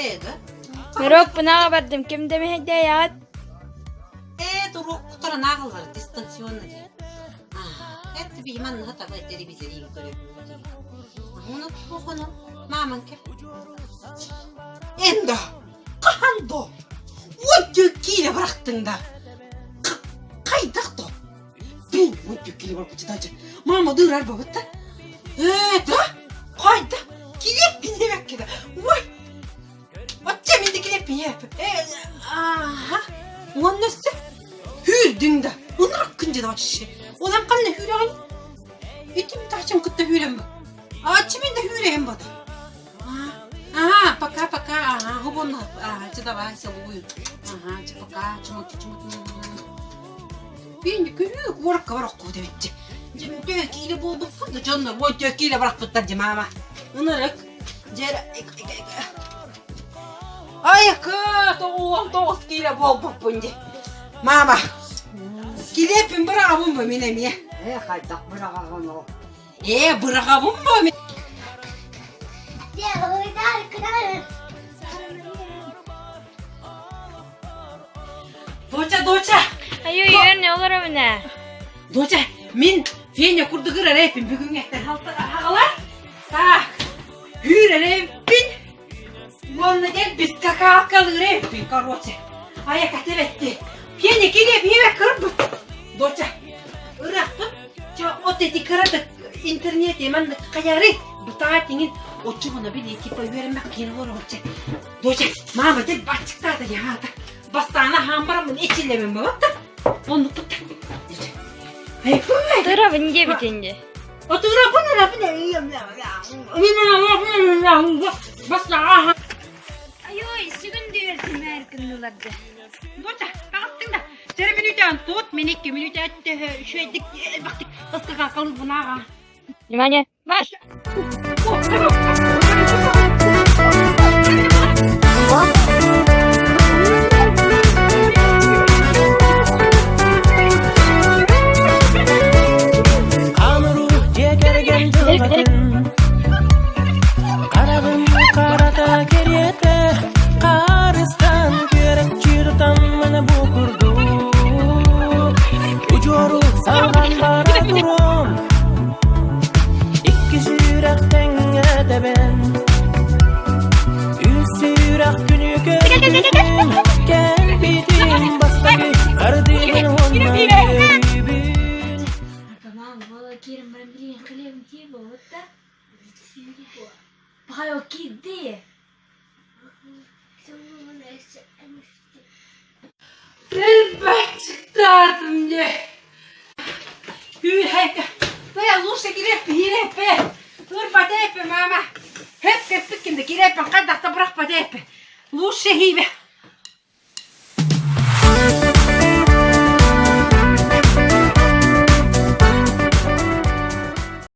Ээ да? Мирок бардым, ким да мэһэйдээйэҕит? Ээ, туруохтарын ааҕаллар дистанционно диэн. Это биһи манныха таба телевизорин көрөбүт. Уну туохону мааман кеп. Эндо, хаһан до? Уон киилэ бырахтыҥ да? Хайдах до? Уон киилэ барбыт даже. Мама дырар бабытта. Ээ, да? Хайда? Килиэп кинебекке да. Ой! Оччо мин да килиэппин Ээ, ааха. Уонна өссө Хүүрдүҥ да, ынырыккын дьэ вообще. Онон ханна хүүрэҕин? Итим тачым кытта хүүрэн бу. Аччы мин да хүүрэһин бата. Ага, пока-пока, ага, губон, ага, чэ давай, целую. Ага, чэ пока, чмоки, чмоки. Пин күһүү куоракка барахку дебитчи. Дьэ киилэ буолбуппут да дьоннор, ой, дьэ киилэ барахпыттар дьэ мама. Ынырык. Дьэ Айка, 99 киилэ буолбуппун дии. Мама, килиэппин быраҕабын бу мин эмиэ. Ээ, хайдах быраҕаҕын ол? Ээ, быраҕабын бу мин. Доча, доча! Айыы, үйөн олоробун ээ. Доча, мин Феня курдук ырар эппин бүгүҥҥэттэн хаҕалар. Так, үүр эрэппин Уонна дэлби скакалкалыыр эбиппин, короче. Айа кэтэбэтти. Пиэни килиэп иэбэ кырбыт. Доча, ырахпыт. Чэ, от эти кыратык интернете маннык хайары бытаа тиҥин оччоҕуна били типа үөрэммэк киин олоробут чэ. Доча, мама дэл баччыктаата дьаһаата. Бастаана хаан бараммын эчиллэбин бабатта. Оннук тутта. Тырабын диэбитин дии. Айой, сүгүн диверсимээр гыннылар да. Доча, таҕыстыҥ да. Сэрэ мүнүүтэн тут, мин икки мүнүүтэ үчүгэйдик элбэхтик ыскакаакалыыбынааҕа. Внимание, марш! Дьиэ кэргэн дьылҕатын Хараҕым харата кэриэтэ Харыстан күөрэччи тутан маны бу курдук Удьуору салҕан бара туруом Икки сүрэх тэҥҥэ тэбэн Үс сүрэх күнү көрбүтүм Кэлбитим бастакы хардыыбын уонна үөрүүбүн Баччыктаатым дьэ. Күүһэйкэ. Бэйэ лучше кириэппи кириэппи. Ырбат эппи мама. Хэп кэппит кимде кириэппин хайдах да бырахпат эппи. Лучше хиибэ.